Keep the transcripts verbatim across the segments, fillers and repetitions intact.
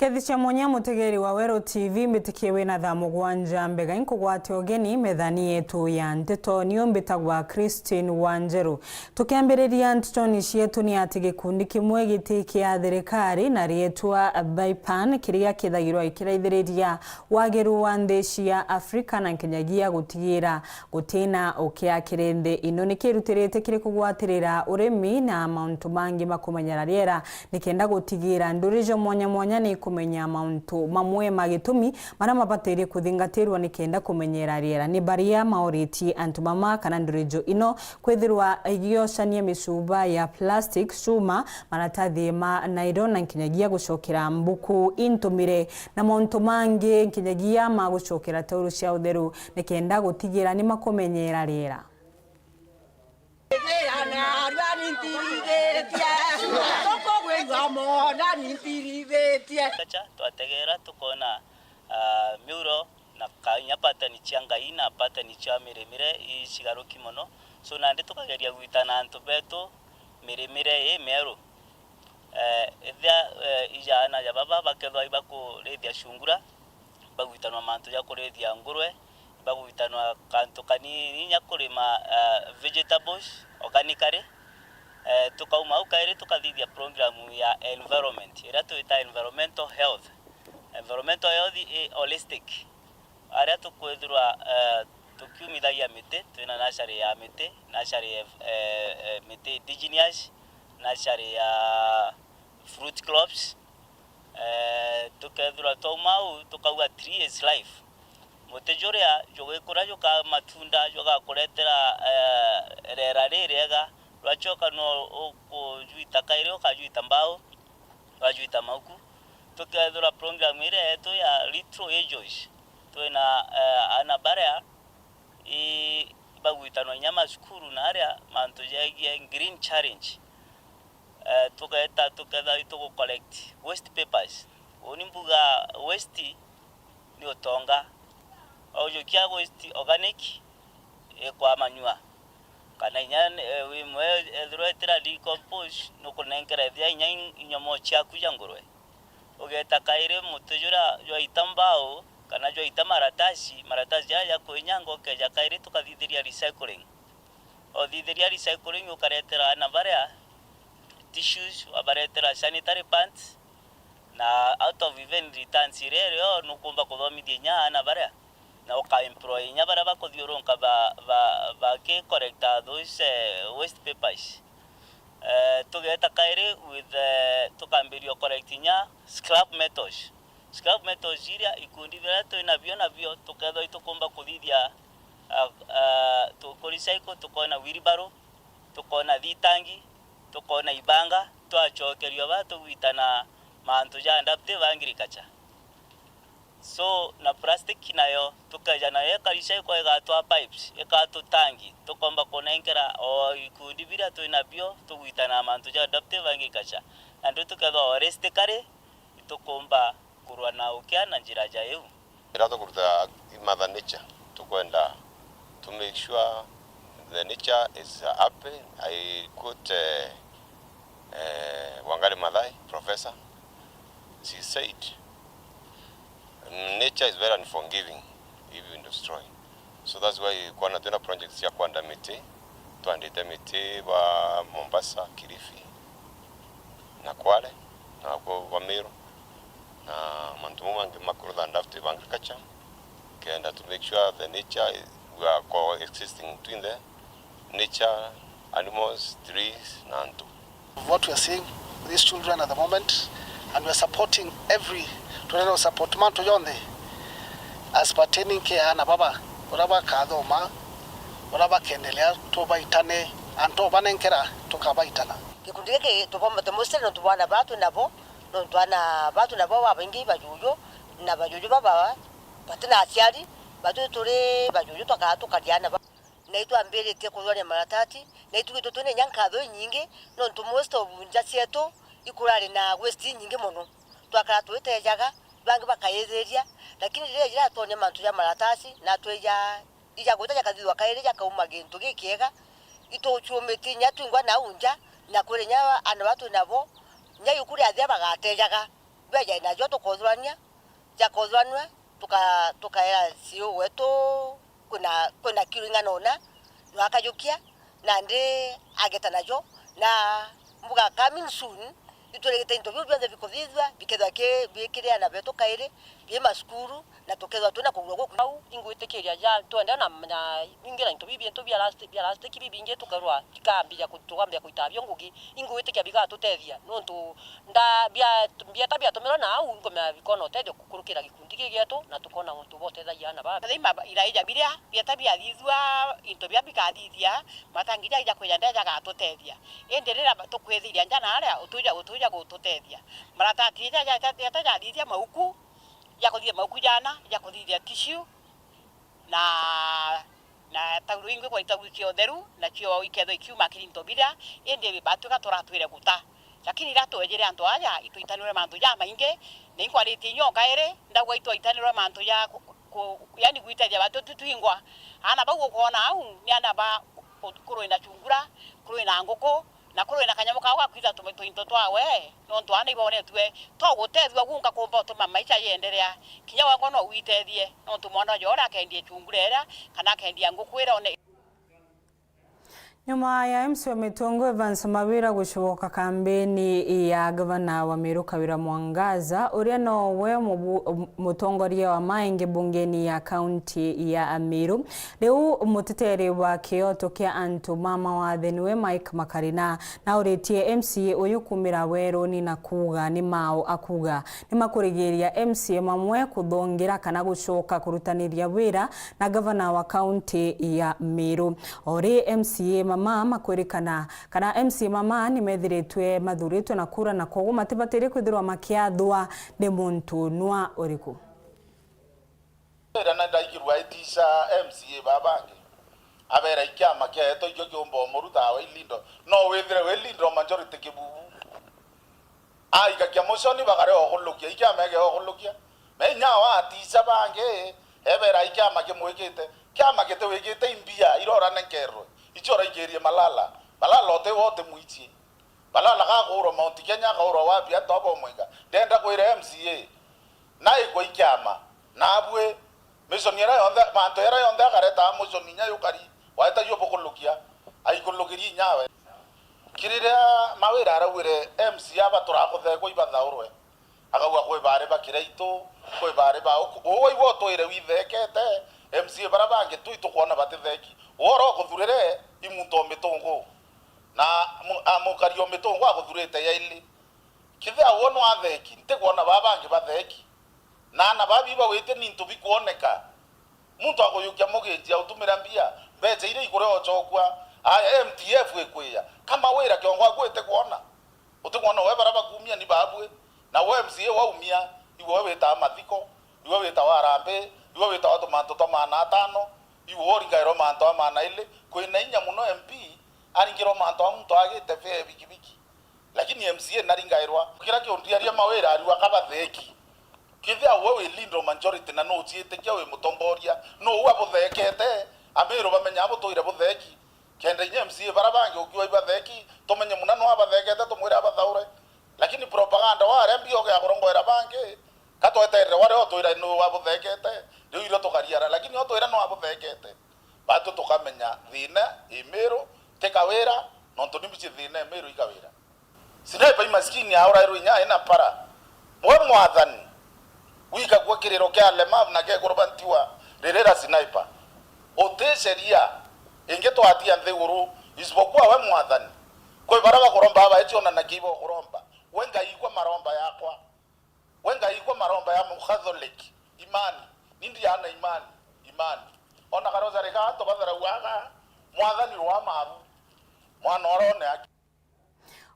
Ndethi cia mwanya, mutegeri wa Weru T V, mbitikie wina thaa mugwanja mbega inkugwate ugeni methani yetu ya nteto. Niu mbitagwa Christine Wanjeru. Tukiambiriria ntetoni cietu, ni ati gikundi kimwe giti kia thirikari na rietwa BIPAN, kiria kithagirwa gikiraithiriria wagiru wa nthi cia Afrika na nkinyagia gutigira gutina ukia kiri nthi ino, ni kirutirite kiri kugwatirira urimi na mauntu mangi ma kumenyera riera, nikenda gutigira nduri jo mwanya mwanya ni kumenya mauntu mamwe ma gitumi maria mabatirie kuthingatirwa nikenda kumenyera riera. Ni baria maoritie antu mama kana nduri jo ino kwithirwa igiocania micuba ya plastic, cuma, maratathi ma nylon na nkinyagia gucokera mbuku intumire na mauntu mangi nkinyagia ma gucokera tauru cia utheru nikenda gutigira ni makumenyera riera. Gacha, twategera tukona, ah, miuro na ka-, inya patani cia Ngai na patani cia mirimire icigaruki mono. So, nandi tukageria gwita na antu betu mirimire ii mieru. Eh, ethia, eh, ijaana ja baba bakethwa ibakurithia cungura, ibagwitanwa mantu ja kurithia ngurwe, ibagwitanwa kantu kanini inya kurima, eh, vegetables organically. Eh, tukauma au kairi tukathithia program ya environment, iria twita environmental health. Environmental health i holistic. Aria tukwithirwa, eh, tukiumithagia miti, twina nursery ya miti, nursery ya, eh, eh, miti indigenous, nursery ya fruit crops. Eh, tukethirwa twauma au, tukauga tree is life. Muti juria jugikura jukaa matunda, jugakuretera, eh, rera ririega, rwacoka no ukujwita kairi, ukajwita mbao, rwajwita mauku. Tukethirwa program iria yetu ya Little Angels, twina, eh, ana baria i-, ibagwitanwa inya macukuru na aria mantu jegie green challenge. Eh, tugeeta tukethirwa itugu collect waste papers. Uni mbuga waste ni utonga. Ujukia waste organic ikwa manure. Kana inya, eh, wimwe ethirwa itira decompose, nukunenkera ethia inya in-, inyomo ciaku ja ngurwe. Ugeeta kairi muti juria jwaita mbao, kana jwaita maratasi, maratasi jaria ja kwinyanga ukeja kairi tukathithiria recycling. Othithiria recycling ukaretera ana baria tissues, wabaretera sanitary pads, na out of even returns iria irio nukumba kuthomithia inya ana baria, na uka employ inya baria bakuthiurunka ba, ba, baki collecta those, eh, waste papers. Eh, tugeeta kairi with, eh, tukambiria collect inya scrap metals. Scrap metals iria ikundi biria twi nabio nabio tukethwa itukumba kuthithia, ah, ah, tu-, ku recycle, tukoona wheelbarrow, tukoona thitangi, tukoona ibanga, twacokerio ba tugwita na mantu ja adaptive agriculture. So, na plastic nayo, tukeja nayo ikarecycle igatwaa pipes, ikatwa tangi, tukomba kunenkera o ikundi biria twi nabio tugwita na mantu ja adaptive agriculture. Na ndu tukethwa holistically, itukumba kurwa na ukia na njira ja iu. Riria tukuruta i Mother Nature, tukwenda to make sure the nature is happy. I quote, eh, eh, Wangari Maathai, professor. She said, "Nature is very unforgiving if you destroy." So that's why kwana twina projects cia kwanda miti, twandite miti ba Mombasa, Kilifi, na Kwale, na kuo ba Meru, na mantu mau mangi ma kurutha adaptive agriculture, kenda to make sure the nature is, we are coexisting between the nature, animals, trees, na antu. What we are seeing with these children at the moment, and we are supporting every, turenda support mantu yonthe as pertaining ke ana baba, uria bakathoma, uria bakendelea, tubaitane, antu banenkera tukabaitana. Gikundi giki tubomete mostly nontu bwa ana baa twi nabo, nontu ana baa twi nabo babaingi bajuju, na bajuju baba batina aciari, batwi turi bajuju twakaga tukaria ana ba. Na itwambiritie kuthwania maratati, na itwigitwe twina inya nkatho inyingi, nontu most of nja cietu ikurari na waste inyingi mono. Twakara twitejaga, bangi bakayithiria, lakini riria iratonya mantu ja maratasi, na tweja, ija gwita jakathithwa kairi jakauma gintu gikiega, itucumitie inya twingwa nau nja, na kwira inya ana baa twi nabo, inya yuku riathia bagatejaga. Beja najo tukothurania, jakothurania, tuka-, tukaea C E O wetu kwina, kwina kiro ing'ana una, nakajukia, nandi ageta najo, na mbuga coming soon, itwirigite into biu bionthe bikuthithua, bikethwa ki-, bi kiri ana betu kairi, bi macukuru, na tukethwa twina kugurwa guku. Au ingwitikiria ja twende na, na bingi na into bibintu bia last, bia last bibingi tukarwa, tukambia ku-, tukambia kuita bio ngugi, ingwitikia bigatutethia, nontu nda-, bia-, bieta biatumirwa na au, nkomea bikona utethio kukurukira gikundi giki gietu, na tukona untu botethagia ana baba. Athai ma-, iraija biria, bieta biathithua, into bia bikathithia, matangi ja, ja kwija ndeja jagatutethia. Indi riria ba-, tukwithiria nja na aria, utuja, utuja gututethia. Maratati ja, ja, ja, ja, jathithia mauku, jakuthithia mauku jana, jakuthithia tissue, na, na tauro ingwi kwa itauro cia utheru, na cio ikethwa ikiuma kiri into biria, indi batwika turatwire guta. Lakini riria twejire antu aja, itwitanirwe mantu jamaingi, na inkwaritie inya o kairi, ndauga itwaitanirwe mantu ja ku-, ku-, yani gwitethia batu tutwingwa. Ana bau ukoona au, ni ana ba u-, kurwi na chungura, kurwi na nguku, na kurwi na kanyamu kau gakwitha tumi-, tuinto twawe, nontu ana ibonetue twa gutethua gunka kumba utuma maisha yenderea. Kinya wengwa no witethie, nontu mwana uju uria akendie chungura iria, kana akendia nguku iria one. Nyuma ya M C wa Mitungu Evans Mawira gucoka kambeni ya gavana wa Meru Kawira Mwangaza, uria nowe mubu-, mutongoria wa maingi bungeni ya kaunti ya Meru, riu muteteri wa kioto kia antu ma mawathe niwe Mike Makarina nauritie M C A uyu kumira weruni na kuuga ni mao akuuga ni makurigiria M C A mamwe kuthongira kana gucoka kurutaniria wira na gavana wa kaunti ya Meru. O ri M C A mama makwirikana kana M C A mama ni methiritwe mathuritwe na kura, na kwoguo matibatiri kwithirwa makiathwa ni muntu nwa uriku. Ira na ndaigirwa aitisha M C A baba bangi, abera ikiama kiaetwa ikio kiumba umuruta awe ilindo, no withire wi leader majority kibubu. Aikakia muconi bagare okulukia, ikiama ege okulukia. Me inya awa aticha bangi, ebera ikiama kimwikite. Kiama kitiwikite imbia, irora nenkerwe. Icio uraikirie Malala. Malala uti wo uti mwichi. Malala gakuurwa Mount Kenya, akaurwa wapi, antu abo mwenga. Ndenda kwira M C A. Na ikwa ikiama. Nabwe. Mission era yonthe, mantu era yonthe akareta mission inya yukari, waeta yo bukulukia, aikulukirie inyawe. Kiriria Mawira araugire M C A aba turakuthekwa ibathaurwe. Akauga kwi bari ba Kiraitu, kwi bari ba uku. Uwe iwe utwire withekete, M C A bara bangi tu itukwona batitheki. Uwe ura ukuthurire i muntu o Mitungu. Na mu-, a mukari o Mitungu akuthurite yaili. Kithia uwe nwatheki, ntikwona baa bangi batheki. Na ana babi bawitie ni into bikwoneka. Muntu akuyukia muginji autumira mbia, mbecha iria ikuria ochokua, aya M T F ikwiya. Ka Mawira kiongo aku itikwona. Utikwona we bara bakumia ni babwe. Na we M C A waumia, iwe witaa mathiko, iwe witawa harambee, iwe witawa tumantu twa maana atano, iwe uringairwa mantu a maana ili. Kwina inya muno M P aringirwa mantu a muntu agite fare ya bikibiki. Lakini M C A naringairwa. Kira kiundiaria Mawira arua kabatheki. Kithia we wi leader majority na nuciitikia wi mutongoria, nuu abuthekete, Amiru bamenya abutwire butheki. Kenda inya M C A bara bangi ukiwa ibatheki, tumenye muna nuu abathekete, tumwire abathaure. Lakini propaganda waria mbio ya kurongoera bangi, ka tweterere waria utwira nuu abuthekete, riu irio tukariara, lakini utwira nuu abuthekete. Batu tukamenya thina i Miru ti Kawira, nontu ni mbici thina i Miru i Kawira. Sniper i maskini aurairwe inya ena para. We mwathani, wikagua kiriro kia alemavu na kekuruba ntiwa, ririra sniper. Uti sheria ingi twatia nthiguru, isipokuwa we mwathani. Kwi bara bakuromba abaechiona na kiiba ukuromba. We Ngai ikwa maromba yakwa. We Ngai ikwa maromba ya Mukatholiki. Imani. Ni ndiana imani. Imani. Ona karozari ka antu batharauaga, mwathani rwa mabu. Mwana urone aki.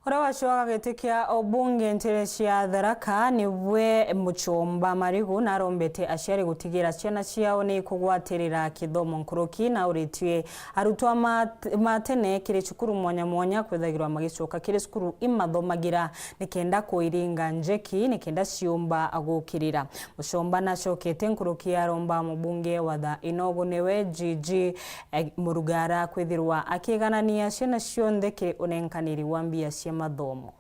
Uria wacuaga giti kia ubunge ntere cia Tharaka nibwe Muchomba Marigu narombete aciari gutigira ciana ciao ni ikugwatirira kithomo nkuruki, na uritie arutwa ma, ma tene kiri cukuru mwanya mwanya kwithagirwa magicoka kiri cukuru imathomagira nikenda kuiringa njeki nikenda ciumba gukirira. Muchomba nacokete nkuruki aromba mubunge wa Tha Inogu niwe Gigi, eh, Murugara kwithirwa akiganania ciana cionthe kiri unenkaniri wa mbia cia mathomo.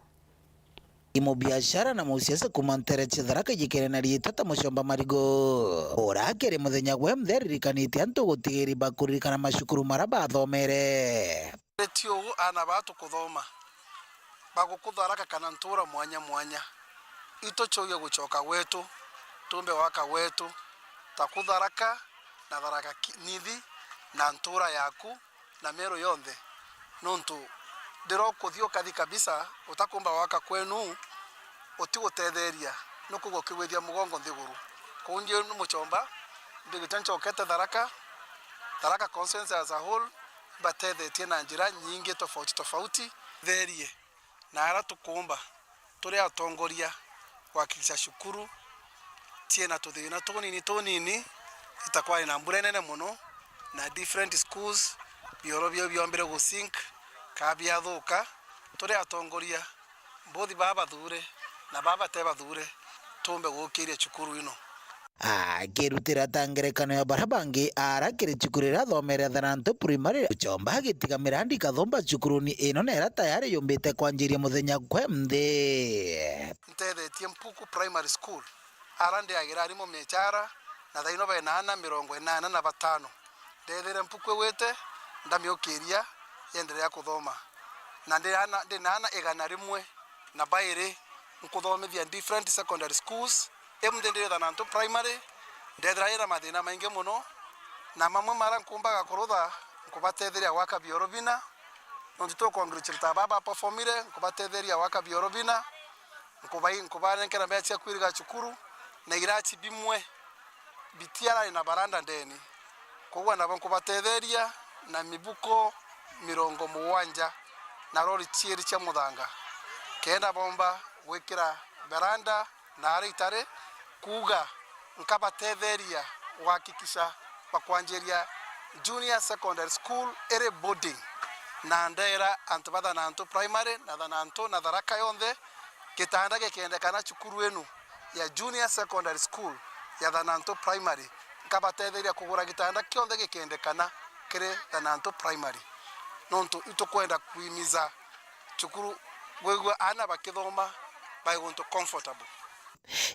Mubiashara na musiasa kuuma nteere cia Tharaka ijikene na riitwa ta Muchomba Marigo, uria kiri muthenya gwe mthe aririkanitie antu gutigiri bakuririkana macukuru maria bathomere. Ti uu, aana baa tukuthoma baguku Tharaka kana ntuura mwanya mwanya, itucurie gucoka gwetu, tuumbe gwaka gwetu, taku Tharaka na Tharaka ki-, Nithi na ntuura yaku na Meru yonthe, nontu ndira ukuthi ukathi kabisa utakumba gwaka kwenu, utigutetheria, nukuga ukigwithia mugongo nthiguru. Kwou nji ni Muchomba, mbigite ncokete Tharaka, Tharaka constituency as a whole, mbatethetie na njira nyingi tofauti tofauti. Therie na aria tukumba turi atongoria gwakikisha cukuru ciina tuthina tunini tunini, ita kwari na mbura inene mono, na different schools, bioro biao biombire gu sink, kaa biathuka. Turi atongoria, mbothi baa bathure na baa bate bathure, tuumbe gukiria cukuru ino. Akirutira ta ngerekano ya baria bangi, ara kiri cukuru iria athomere Thanantu Primary, Muchomba agitiga mirandi kathumba cukuruni ino na iria tayari yumbite kwanjiria muthenya kwe mthi. Ntethetie Mpuku Primary School, ara ndiagira arimu michara, na thaino bena aana mirongo inana na batano. Ndethire Mpuku igwite, ndamiukiria yenderea kuthoma. Na ndi aana, ndi na aana igana rimwe na bairi nkuthomithia different secondary schools. Imthi ndi Thanantu Primary, ndethira ina mathina maingi mono, na mamwe mara nkumbaga kurutha, nkubatetheria gwaka bioro bina. Nontu tu congratulate baba performire, nkubatetheria gwaka bioro bina, nkubai-, nkubanenkera mbeca cia kwiriga cukuru, na iraci bimwe bitiarari na baranda ndeni. Koguo nabo nkubatetheria na mibuko mirongo mugwanja na rori ciiri cia muthanga, kenda bomba gwikira baranda na aria itari, kuuga nkabatetheria gwakikisha bakwanjiria junior secondary school iri boarding, na ndera antu ba Thanantu Primary na Thanantu na Tharaka yonthe, gitanda gikendekana cukuru inu ya Junior Secondary School ya Thanantu Primary, nkabatetheria kugura gitanda kionthe gikendekana kiri Thanantu Primary, nontu itukwenda kuimiza cukuru gwigua aana bakithoma bai guntu comfortable.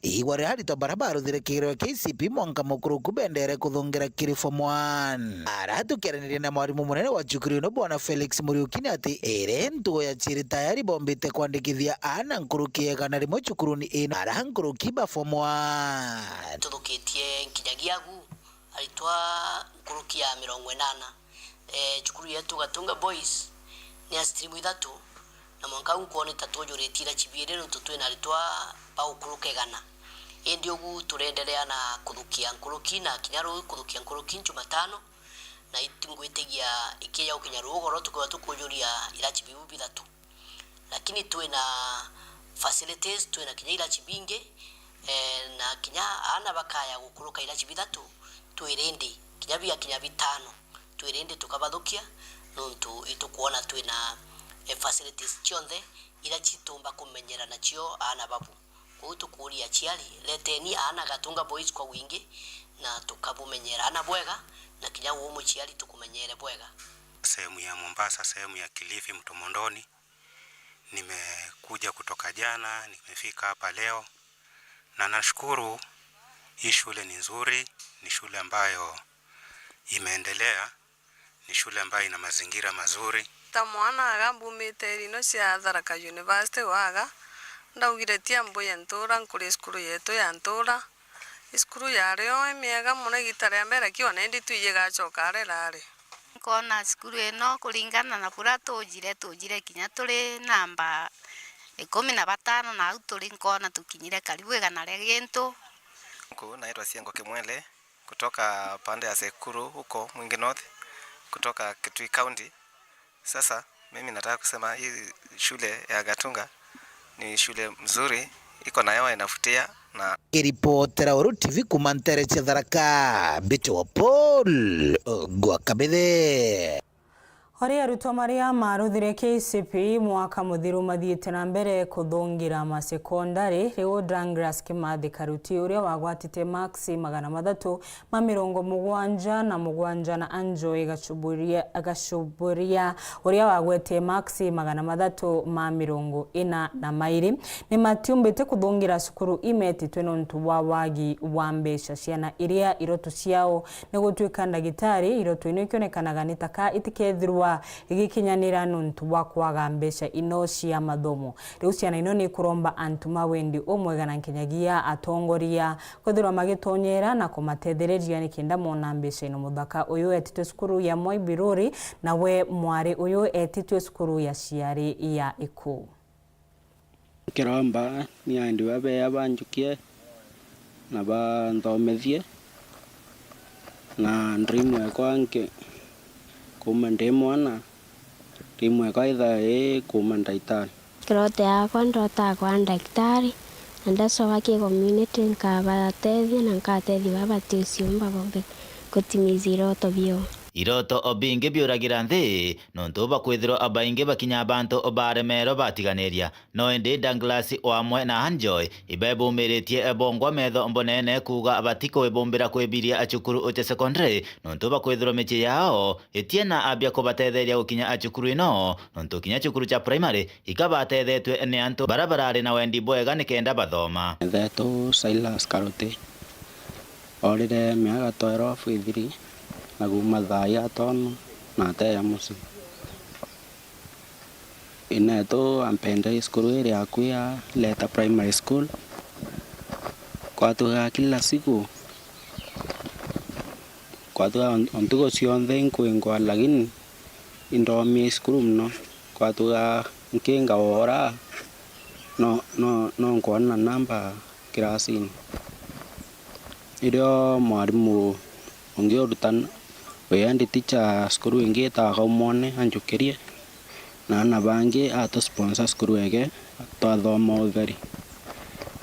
Igwa ria aritwa baria baruthire kigerio kia K C P e mwanka mukuruku bendere kuthungira kiri form one. Ara tukiaraniria na mwarimu munene wa cukuru ino, Bwana Felix Muriuki, ni ati iri ntugo ya ciiri tayari bombite kwandikithia aana nkuruki ya igana rimwe cukuruni ino, ara nkuruki ba form one. Tuthukitie nkinyagia agu aritwa nkuruki ya mirongo inana. Eh, cukuru yetu Gatunga Boys ni ya stream ithatu, na mwanka au nkwona ta twonjuritie iraci biiri nontu twina aritwa ba gukuruka igana. Indi ugu turenderea na kuthukia nkuruki, na kinya ruu kuthukia nkuruki Jumatano, na it-, ngwitigia ikija gukinya ruu ugoro tukiwa tukujuria iraci biu bithatu. Lakini twina facilities, twina kinya iraci bingi, eh, na kinya aana bakaya gukuruka iraci bithatu, twi ready, kinya bigakinya bitano, twi ready tukabathukia, nontu itukwona twina, eh, facilities cionthe ira citumba kumenyera nacio aana babu. Kwou tukuuria aciari, reteni aana Gatunga Boys kwa wingi, na tukabumenyera aana bwega, na kinya uu muciari tukumenyere bwega. Sehemu ya Mombasa, sehemu ya Kilifi, Mtomondoni. Nimekuja kutoka jana, nimefika hapa leo. Na nashukuru, hii shule ni nzuri, ni shule ambayo imeendelea, ni shule ambayo ina mazingira mazuri. Ta mwana aga mbumite iri ino cia Tharaka University waga, ndaugire tia mbuye ntura nkuri cukuru yetu ya ntura. Cukuru yari o imiega mono igita ria mbere, lakini ona indi twiji igacoka aria irari. Nkona cukuru ino kuringana na buria tujire, tujire kinya turi namba ikumi na batano, na au turi nkona tukinyire karibu igana ria gintu. Huku naitwa Siango Kimwele, kutoka pande ya Sekuru huko Mwingi North, kutoka Kitui County. Sasa, mimi nataka kusema hii shule ya Gatunga ni shule mzuri, iko na hewa inavutia na Kiripotera Uru T V kuuma ntere cia Tharaka, mbitagwa Paul Gwakabithe. Ori arutwo maria maruthire K C P E mwaka muthiru mathiite na mbere kuthungira masekondari, riu Douglas Kimathi Karuti, uria wagwatite maksi magana mathatu ma mirongo mugwanja na mugwanja, na Anjoy Gachuburia, Gachuburia, uria wagwetie maksi magana mathatu ma mirongo ina na mairi, ni matiumbite kuthungira cukuru imetitwe nontu bwa wagi wa mbeca. Ciana iria iroto ciao ni gutuika ndagitari, iroto ino ikionekanaga ni taka itikethirwa igikinyanira nontu bwa kwaga mbeca ino cia mathomo. Riu ciana ino ni ikuromba antu ma wendi umwega na nkinyagia atongoria kwithirwa magitonyera na kumatethereria nikenda mona mbeca ino. Muthaka uyu etitwe cukuru ya Moi Biruri, nawe mwari uyu etitwe cukuru ya Ciari ya Ikuu. Nkiromba ni aendi babea banjukie na banthomethie, na dream ekwa nki-, kuuma ndi mwana, dream ekwa ithae ii kuuma ndagitari. Kiroto yakwa ndotaa kwa ndagitari, na ndacoka ki community nkabatethia na nkatethia baba batiuciumba bombe gutimiza iroto biao. Iroto o bingi biuragira nthi, nontu bakwithirwa abaingi bakinya bantu baremerwa batiganiria. No indi Douglas o amwe na Anjoy ibebumiritie bongwa metho mbonene kuuga batikwibumbira kwibiria cukuru cia secondary, nontu bakwithirwa micii yao itiena abia kubatetheria gukinya cukuru ino, nontu kinya cukuru cia primary ikabatethetwe ni antu bara barari na wendi bwega nikenda bathoma. Methetu Silas Karuti orire miaka twelve ithiri, na kuuma thaa ii atono na ateya mucii. Inetu ampendei cukuru iria akui ya Leta Primary School. Kwatugaa kila siku, kwatugaa on-, o ntuku cionthe nkwingwa, lakini indomie cukuru mono. Kwatugaa nkinga ora, no, no, no nkwona namba kirasini. Irio mwarimu ungi urutan-, wi head teacher cukuru ingi itaga Umwone anjukirie, na aana bangi atusponsor cukuru ege, twathoma utheri.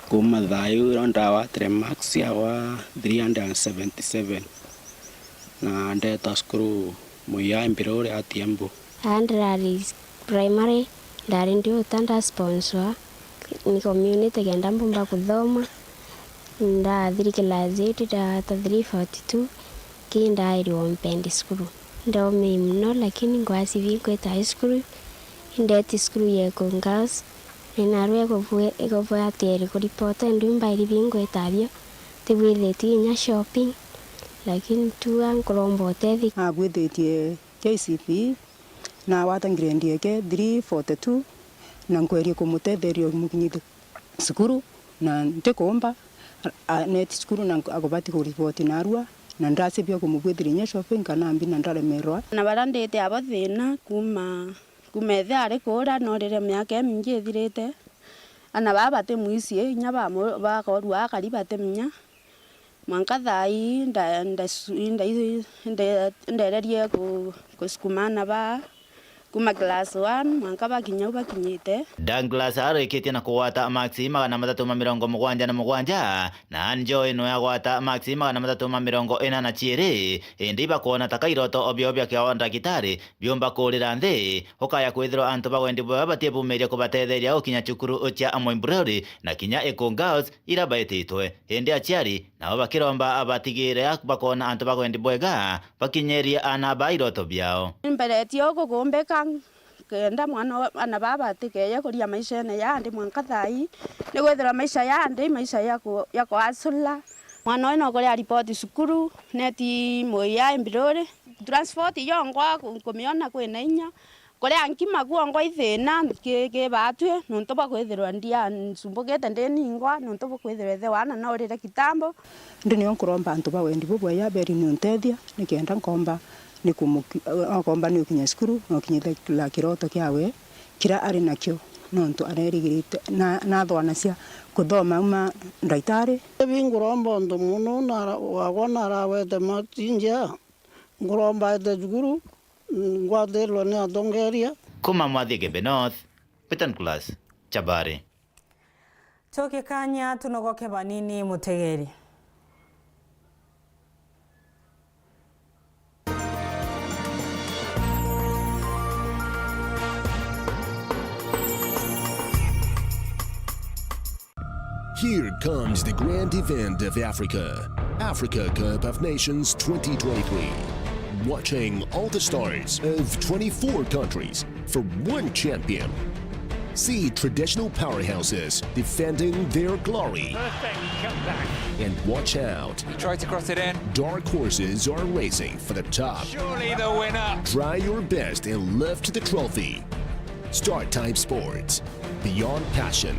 Kuuma thaa iu irio ndawatire marks ciakwa three hundred and seventy seven, na ndeta cukuru Muiya Mbiruri ati Embu. Aa ndirari primary, ndari ndiuta ndasponswa ni community kenda mbumba kuthoma. Ndathiri class eight, ndata three forty two, ki ndairi Ompendi cukuru. Ndomei mono, lakini ngwasi bingwita high school, indeti cukuru ya Eco Girls, na narua ikubwe-, ikubwatieri kuripota, indi mbairi bingwita bio, tibwithitie inya shopping, lakini tua nkuromba utethi. Nabwithitie K C P E, nagwata grade yake three forty two, na nkwerie kumutetheria umukinyithie cukuru, na ntikumba, a-, neti cukuru na akubati kuripoti narua, na ndacibia kumubwithiria inya shopping kana mbi na ndaremerwa. Na bara ndite abo thina kuma, kuma ithe ari kuura, norire miaka imingi ithirite. Ana baa bati mwisi, inya bamu-, bakorua akari bati minya. Mwanka thaa ii nda-, ndasu-, nda-, nda-, ndererie ku-, kusukuma aana baa kuma class one mwanka bakinya u bakinyite. Douglas arikitie na kugwata maksi magana mathatu ma mirongo mugwanja na mugwanja, na Anjoy nwe agwata maksi magana mathatu ma mirongo ina na ciiri, indi ibakwona ta kairoto o bio bia kiao ndagitari biumba kurira nthi, ukaya kwithirwa antu ba wendi bwega batibumiria kubatetheria gukinya cukuru cia Amwe Mbureri na kinya Eco Girls ira baititwe. Indi aciari nao bakiromba abatigire a-, bakona antu ba wendi bwega bakinyerie aana baa iroto biao. Mberetie uku kumbika, kenda mwana o-, aana baa batikeje kuria maishene ya ndi mwanka thaa ii, ni kwithirwa maisha ya ndi, maisha ya ku-, ya kuasula. Mwana uyu no kuria aripoti cukuru, neti Muiya Mbiruri. Transport yongwa ku-, kumiona kwina inya. Kuria nkima kwongwa ithina ki, ki batwi, nontu bwa kwithirwa ndia ncumbukite ndi ningwa, nontu bwa kwithirwa ithe wana naurire kitambo. Indi nio nkuromba antu ba wendi bubwega beri ni untethia, nikenda nkomba ni kumuki-, okomba ni ukinya cukuru, na ukinyithia kiroto kiawe kiria ari nakio, nontu arerigirite, na, nathwanacia kuthoma auma ndaitari. Ibi nguromba untu munu na wakwa narawete matinjia, nguromba ete cukuru, ngwatirwe ni atongeria. Kuma Mwathi Igembe North, Peter Nicholas Chabari. Tuki kanya tunogoke banini mutegeri. Here comes the grand event of Africa, Africa Cup of Nations twenty twenty-three. Watching all the stars of twenty-four countries for one champion. See traditional powerhouses defending their glory. Perfect comeback. And watch out. He tried to cross it in. Dark horses are racing for the top. Surely the winner. Try your best and lift the trophy. Start Time Sports. Beyond passion.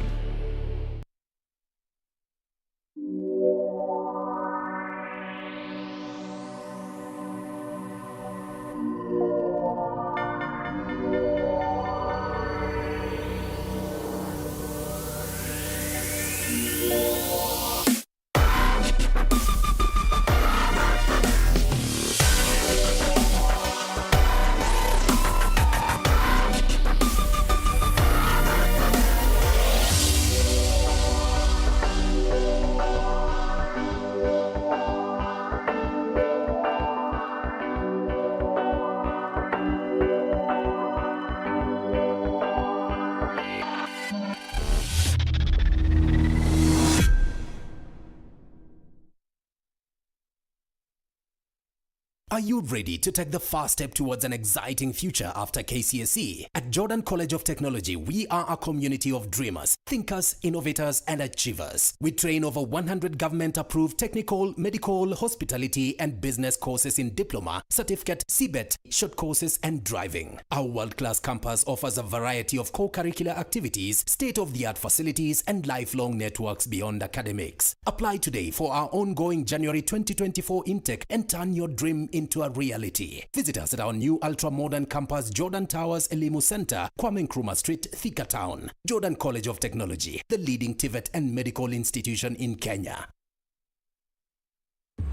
Are you ready to take the first step towards an exciting future after K C S E? At Jordan College of Technology, we are a community of dreamers, thinkers, innovators, and achievers. We train over one hundred government-approved technical, medical, hospitality, and business courses in diploma, certificate, C bett, short courses, and driving. Our world-class campus offers a variety of co-curricular activities, state-of-the-art facilities, and lifelong networks beyond academics. Apply today for our ongoing January twenty twenty-four intake and turn your dream into a reality. Visit us at our new ultra-modern campus, Jordan Towers Elimu Center, Kwame Nkrumah Street, Thika Town. Jordan College of Technology, the leading TVET and medical institution in Kenya.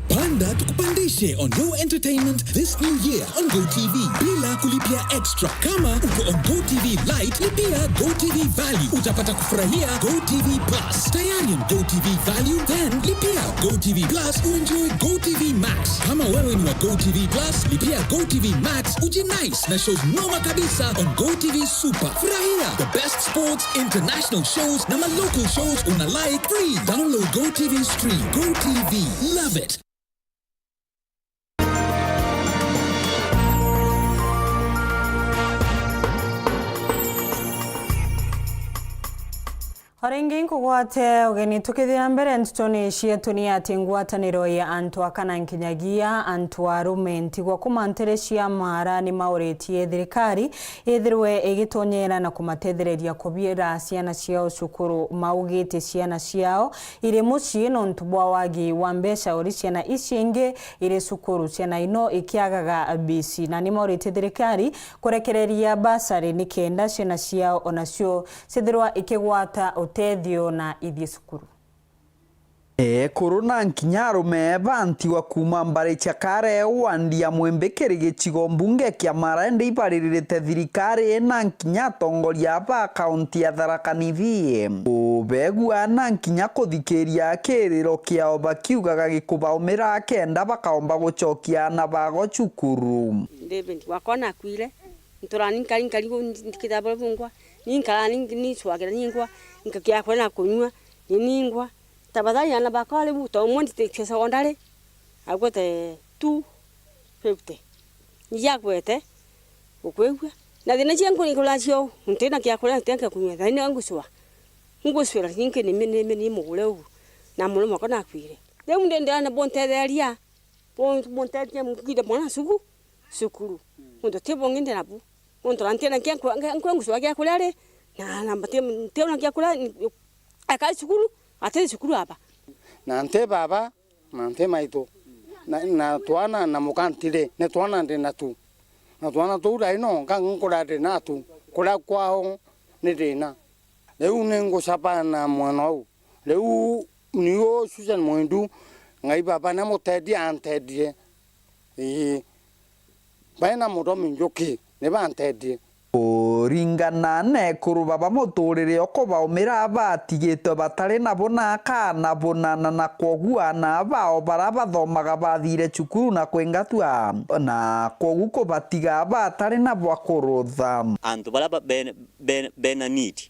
Panda tukupandishe on your entertainment this new year on Go T V bila kulipia extra. Kama uko on Go T V Lite, lipia Go T V Value. Utapata kufurahia Go T V Plus. Tayari on Go T V Value? Then lipia Go T V Plus uenjoy Go T V Max. Kama wewe ni wa Go T V Plus, lipia Go T V Max ujinice na shows noma kabisa on Go T V Super. Furahia the best sports, international shows na ma local shows una like free. Download Go T V Stream. Go T V. Love it. O ringi nkugwate ugeni tukithira mbere ntutoni cietu ni ati ngwataniro ya antu akana nkinyagia antu arume ntigwa kuma ntiri cia mara ni mauritie thirikari ithirwe igitonyera na kumatethereria kubira ciana ciao cukuru. Maugite ciana ciao iri mucii nontu bwa wagi wa mbeca uri ciana ici ingi iri cukuru, ciana ino ikiagaga bisi, na ni mauritie thirikari kurekereria basari ni kenda ciana ciao onacio cithirwa ikigwata utethio na ithii cukuru. Ekuru na nkinya arume bantigwa kuuma mbari cia Kare wandi ya Mwimbi kiri gicigo mbunge kia Mara indi ibariririte thirikari na nkinya atongoria ba kaunti ya Tharaka Nithi kubegua na nkinya kuthikiria kiriro kiao bakiugaga gikubaumira kenda bakaomba gucokia aana bao cukuru. David wakwa nakuire, nturani nkari nkari gu ndikita bure bungwa, ni nkara ni nicwagira ningwa, nkakia kuria na kunyua, ni ningwa. Tafadhali aana bakwa riu to umwe nditikia secondary, agwete two fifty. Ni agwete, ukwigua? Na thina cia nkuri nkura cio, ntina kia kuria, ntina kia kunyua, thina ngucwa. Ngucwira ninki ni mi-, ni mi-, ni mugure ugu. Na murume wakwa nakwire. Riu ndi ndana buntetheria, bun-, buntetheria ngire mwana cuku-, cukuru. Nontu ti bungi ndi nabu. Nontu na ntina kia nkwa-, nkwa-, nkwa ngucwa gia kuria ri, na, na mbati-, ntiona gia kuria, ni-, akai cukuru, ati cukuru aba. Na nti baba, na nti maitu. Na, na twana na muka ntiri, ni twana ndi natu. Na twana tuu thaino, nka nkura ndi natu. Kuria kwao ni thina. Riu ni ngucabana mwana uu. Riu niu Susan Mwindu, Ngai baba ni amutethie, antethie. Ii. Baina Muthomi Njuki, ni bantethie. Kuringana na ekuru baba, muturire ukubaumira batigitwe batari nabo na akaana bunana, na kwogu aana bao bara bathomaga bathire cukuru na kwingatwa, na kwogu kubatiga batari na bwa kurutha. Antu bara ba-, bene, bene, bena need,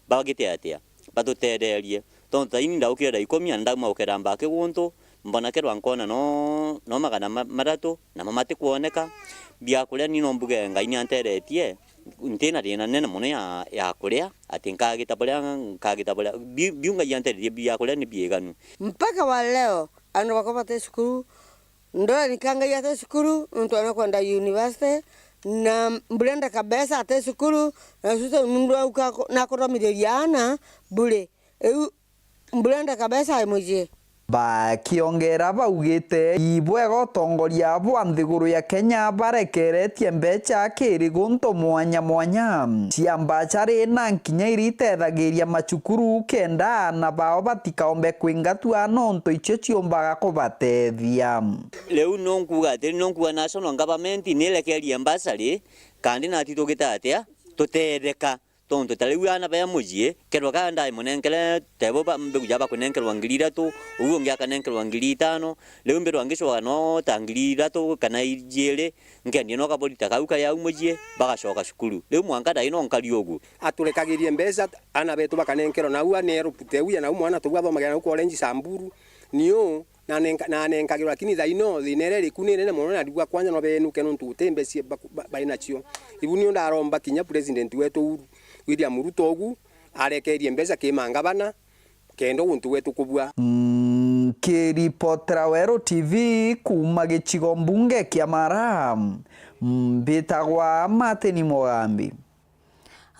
bagite atia? Batutetherie. Tontu thaini ndaukire thaa ikumi, na ndauma gukera mbaki guntu, mbona kerwa nkona no, no magana ma-, mathatu, namo matikwoneka. Biakuria ni no mbuge Ngai ni anteretie, ntina thina nene mono ya, ya kuria, ati nkagita buria, nkagita buria, bi-, biu Ngai anteretie biakuria ni biiganu. Mpaka wa leo, andu bakwa bati cukuru, ndona ni ka Ngai ati cukuru, nontu anakwenda university, na Brenda Kabesa ati cukuru, na Susan Mundu auka ko-, nakuthomithiriria aana bure. Riu Brenda Kabesa ai mucii. Bakiongera baugite, ibwega utongoria bwa nthiguru ya Kenya barekeretie mbecha kiri guntu mwanya mwanya cia mbachari na nkinya iria itethagiria macukuru kenda aana bao batikaombe kwingatua nontu icio ciumbaga kubatethia. Riu nonkuga atiri, nonkuga national government nirekerie mbachari, kandi nati tugite atia tutetheka? Tontu ta riu aana baya mucii, kerwa ka ndaimunenkere, tebo ba, mbegu ja bakunenkerwa ngiri ithatu, uu ungi akanenkerwa ngiri itano, riu mbirwa ngicoka no ta ngiri ithatu kana ijiiri, nkendia no kaburi ta kau kari au mucii, bagacoka cukuru. Riu mwanka thaino nkari ugu. Aturekagirie mbeca, aana betu bakanenkerwa nau, a neru pute uya nau mwana tubu athomagira nau college Samburu, niu na nenka-, na nenkagirwa, lakini thaino thina iria iriku ni nene mono, na ndigua kwanja no benuke nontu guti mbeca ba-, ba-, bai nacio. Ibu nio ndaromba kinya president wetu Uhuru William Ruto ugu arekerie mbeca ki mangavana, kenda guntu gwetu kubua. Nkiripotera Weru T V kuuma gicigo mbunge kia Mara, mbitagwa Martin Mugambi.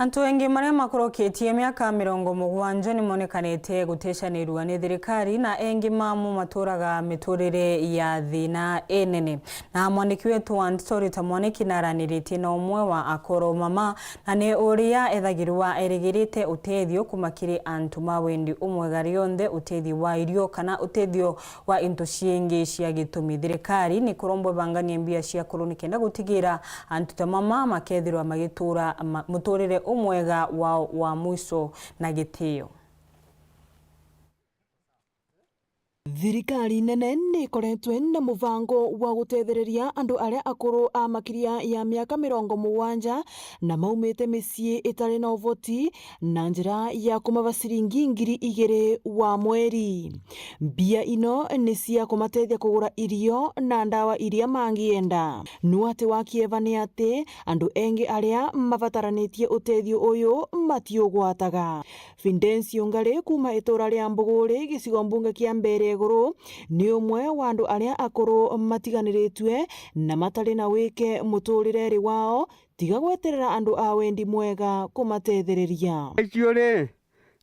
Antu engi maria makurukitie miaka mirongo mugwanja nimonekanite gutecanirua ni thirikari, na engi mamo maturaga miturire ya thina inene. Na mwandiki wetu wa ndeto Rita Mwaniki naraniritie na umwe wa akuru mama, na ni uria ethagirwa erigirite utethio kuma kiri antu ma wendi umwega rionthe, utethio wa irio kana utethio wa into ciingi cia gitumi. Thirikari ni kurombwa ibanganie mbia cia akuru nikenda gutigira antu ta mama makethirwa magituura ma-, muturire umwega wao wa mwiso na gitio. Thirikari nene ni ikoretwe na mubango wa gutethereria andu aria akuru a makiria ya miaka mirongo mugwanja na maumite micii itari na uvoti na njira ya kumaba ciringi ngiri igiri wa mweri. Mbia ino ni cia kumatethia kugura irio na ndawa iria mangienda. No ati wa kieva ni ati andu engi aria mabataranitie utethio uyu matiugwataga. Fidencio Ngari kuuma itura ria Mbuguri, gicigo mbunge kia Mbeere Iguru, ni umwe wa andu aria akuru matiganiritue na matari na wike muturireri wao, tiga gweterera andu a wendi mwega kumatethereria. Icio ri,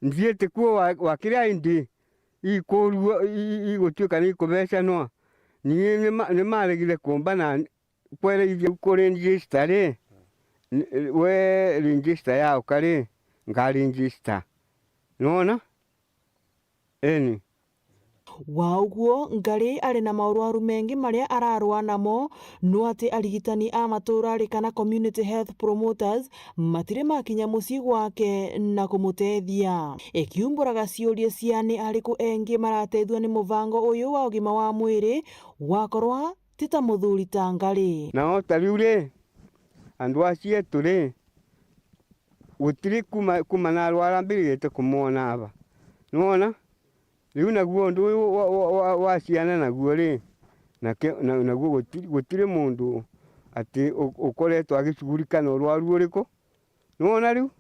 nthiite kuo wa, wa kiria indi ikuruo, i, i, igutuika ni ikubecanwa. Ni, ni ma-, ni maregire kumba na kwereithia ku register ri, ni, we register yauka ri, nga register. Nwona? Eni. Wa uguo, Ngari ari na maurwaru mengi maria ararwaa namo, no ati arigitani a matura ari kana community health promoters matiri makinya mucii gwake na kumutethia. Ikiumburaga ciuria cia ni ariku engi maratethua ni mubango uyu wa ugima wa mwiri, wakorwa ti ta muthuri ta Ngari. Nao ta riu ri, andu acio etu ri, gutiri kuma, kuma narwara mbirigite kumwona aba. Nwona? Riu naguo undu uyu wa, wa, wa, wa ciana naguo ri, na ke-, na, naguo gutiri, gutiri mundu ati u-, ukoretwo agicugurikana urwaru uriku. Nwona riu?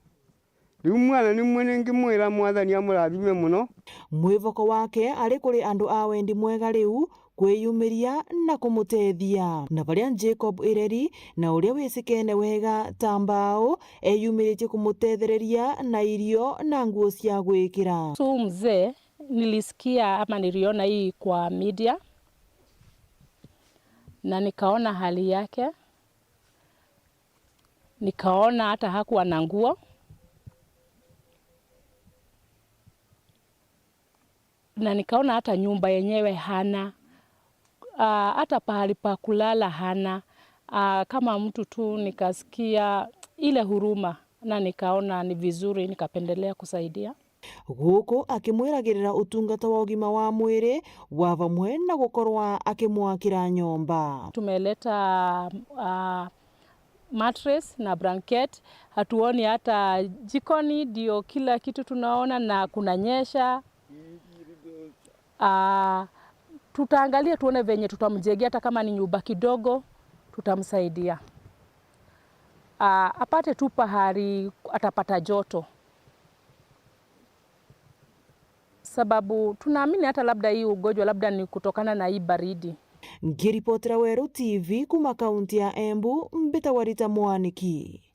Riu mwana nimwe ningimwira Mwathani amurathime muno. Mwivoko wake ari kuri andu a wendi mwega riu kwiyumiria na kumutethia. Na baria Jacob Ireri, na uria wicikene wega ta mbao, eyumiritie kumutethereria na irio na nguo cia gwikira. Su mzee, nilisikia ama niliona hii kwa media na nikaona hali yake. Nikaona hata hakuwa na nguo, na nikaona hata nyumba yenyewe hana, ah, hata pahali pa kulala hana. Ah, kama mtu tu nikasikia ile huruma, na nikaona ni vizuri, nikapendelea kusaidia. Guku akimwiragirira utungata wa ugima wa mwiri wa vamwe na gukorwa akimwakira nyomba. Tumeleta, ah, mattress na blanket, hatuoni hata jikoni, ndio kila kitu tunaona, na kunanyesha. Ah, tutaangalia tuone venye tutamjengea, hata kama ni nyumba kidogo, tutamsaidia. Ah, apate tu pahali atapata joto. Sababu tunaamini hata labda hii ugonjwa labda ni kutokana na hii baridi. Nkiripotera Weru T V kuma kaunti ya Embu, mbitagwa Rita Mwaniki.